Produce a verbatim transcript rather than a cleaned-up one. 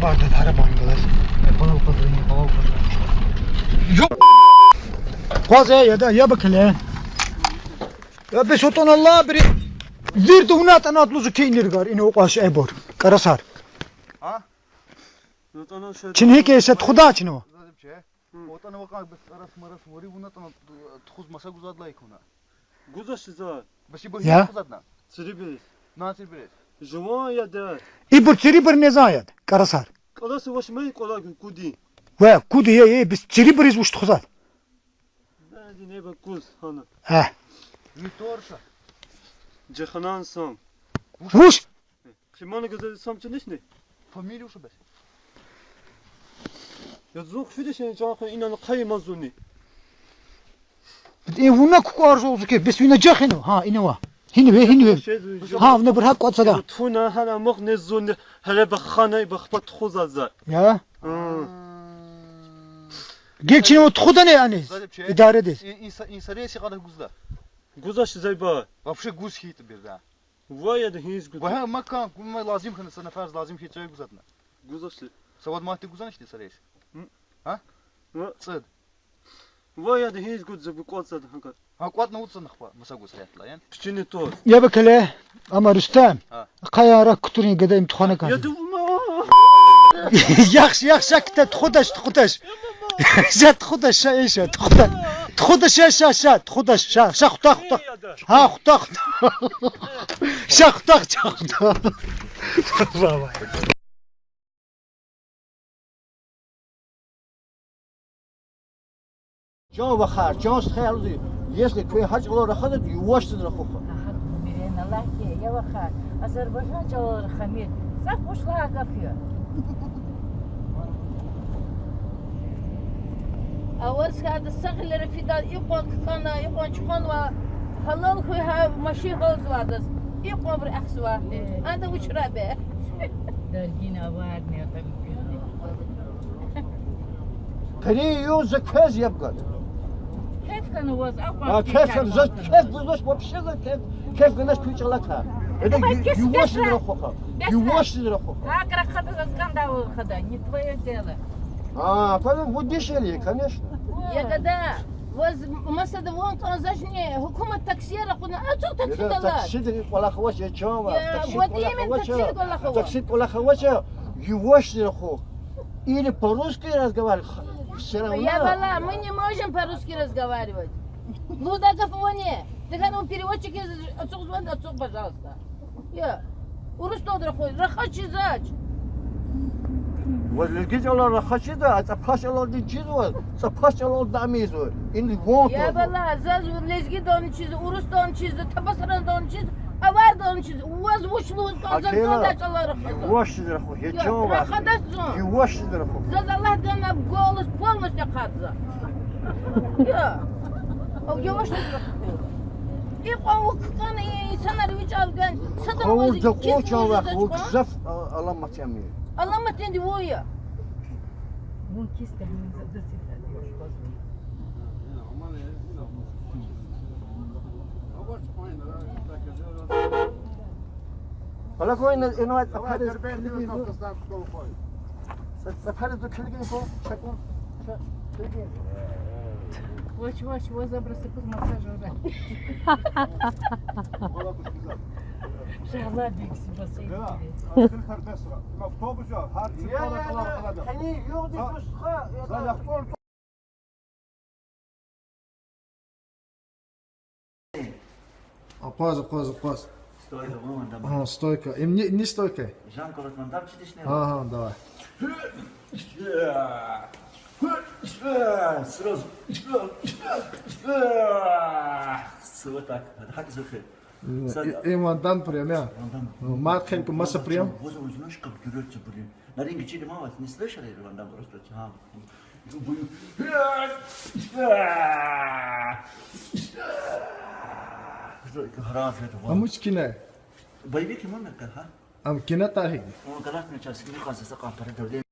Барда тарабан галаз. Э, палав къазрини, палав къазрини. Ёп! Къваз, э, яда, я бакале. Я бес отун Аллагь бири. Вирда вуна атӀана лугьузва килигар, ина укьваш эбур. Кьарасар. А? Чна гьикӀ эсе тухуда чна. Отана вакъа бес арас марас вари вуна атӀана тухуз маса гузвайди икӀ вуна. Гузвач за. Бес ибур гьикӀ тухузвайди на? Цирибуриз. На цирибуриз. Жуван яда. Ибур цирибур незан яд, кьарасар. Кьарасар вач ман кьвалаг куди. Ва, куди я, я, бес цирибуриз вуч тухузвайди? Нади неба куз, гьана. Гьа. Виторша. Жаханан сам. Вуч? Химана газели сам чанишни? Фамилия вуч бес? Я зун хуьдешин чан хъи инана хъай мазуни. Э, вуна кукӀвар зулзуке, бес вина жахину? Гьа, ина ва. Гьинве, гьинве. Гьа, вуна бир гьакӀ кӀвацӀ ада. Туна гьана мугъни зун гьеле бахана бахпа тухузаза. Я? Гьа. Гел чна тухудани аниз. Идарадиз. Инса-, инсареси къада гузда. Гузвач зайба. Вообще гуз хьайитӀа бирда. Ва яда гьиниз гуз. Ва гьа макан, кума лазим хьана, са нафараз лазим хьи цӀай гузватна. Гузвач. Са вад мадни гузванишни са рейс? Гьа? Ва. ЦӀуд. Ва яда гьиниз гуз за бу кӀватӀ зада гьакӀа. Гьа кӀватӀна вуцана хпа, маса гуз хьайитӀа ла, ян? Пичини тур. Я бакале, ама Рустам. Гьа. Къая рак кутурин гада им тухвана кӀан. Яда вума. Яхш, яхш, ша кута, тухудач, тухудач. Ша тухудач, ша, э, ша, тухуда. Тухудач, ша, ша, ша, тухудач, ша, ша, хута, хута. Гьа, хута, хута. Ша хута, ша хута. Баба. Чан вахар, чан стхаяр, если квез гьа чӀалал рахазватӀа, ювашдиз рахуха. Агьа, мирена лагьай, я вахар, азербайжан чӀалал рахамир, цӀакъ вуч лагьай гаф я. Аваз хьайида са гъилера фида, икьван ккӀана, икьван чухванва, гьалал хьуй гьа машин гьалзавайдаз, икьван абур ахзава. Э. Ада вуч рабе? Даргин аварни атам. Къенин югъ за квез яб гана. Кеф хьана ваз, акьван. А, кеф хьана, за кеф гузвач, вообще за кеф, кеф ганач куь чӀалакай. Эда ю-, ювашдиз рахуха. Ювашдиз рахуха. Гьакӏ рахада заз кӏандал хада, не твоё дело. А, квез ву дишегьли, конечно. Я гада, ваз масада вун кӏанзавачни, гьукумат такси ракъуна, ацукь такси далай. Таксиди кӏвалахвач, я чан ва. Я, такси вот именно, кӏвалахвач, такси кӏвалахвач. Такси кӏвалахвач, ювашдиз рахух. Или по-русски разговаривай, всё равно. Я бала, мы не можем по-русски разговаривать. Лугьудай гаф вуни. Тахьана переводчик яз ацукь звонит, ацукь, пожалуйста. Я. Урус чӏалал рахуй, рахаз чизвач. Ваз лезги чӏалал рахаз чизва, а цӏапас чӏалалди чизва, цӏапас чӏалалди ам ийизва. Ин вон. Я бала, заз лезгидални чизва, урусдални чизва, табасарадални чизва, авардални чизва. Ваз вуч лугьуз кӏанзава, зунда чӏалал рахазва. Ювашдиз рахух, я чан ва. Рахадач зун. Ювашдиз рахух. Заз Аллагь гана голос полностью акъатзава. Я. О, ювашдиз рахух. Икьван вун кӏана, и инсанар вичӏал гана, садан ваз кис вуж жезвач кьван? Гзаф, а, аламат я ам. Аламат энди вун я. Вун кис тагьмин зада сифат. Гьала квайна, инвай цӏапариз килигин. Цӏа-, цӏапариз килигин хьун, чакун. Ча-, килигин. Вач, вач, ваз абуруз куз массаж авурай. Шагьладик, спасибо тебе. Автобус я, гьар чи кӏвалахар. Акъваз, акъваз, акъваз. Стойка, вон Ван Дам. Ага, стойка. Им не, не стойка. Жан-Клод Ван Дам чидишни? Ага, давай. Сразу. Вот так. Гьакӏ звук. М, и, и Ван Дам прям, я? Ван Дам. М, мад хел ку маса прям. Вон, вон, вон, как дерётся, блин. На ринге чили мама, не слышали, Ван Дам просто, а. Амуч кина? Боевик мама, как, а? Ам кина тарих. Он галатный час, не хватит, за компьютер.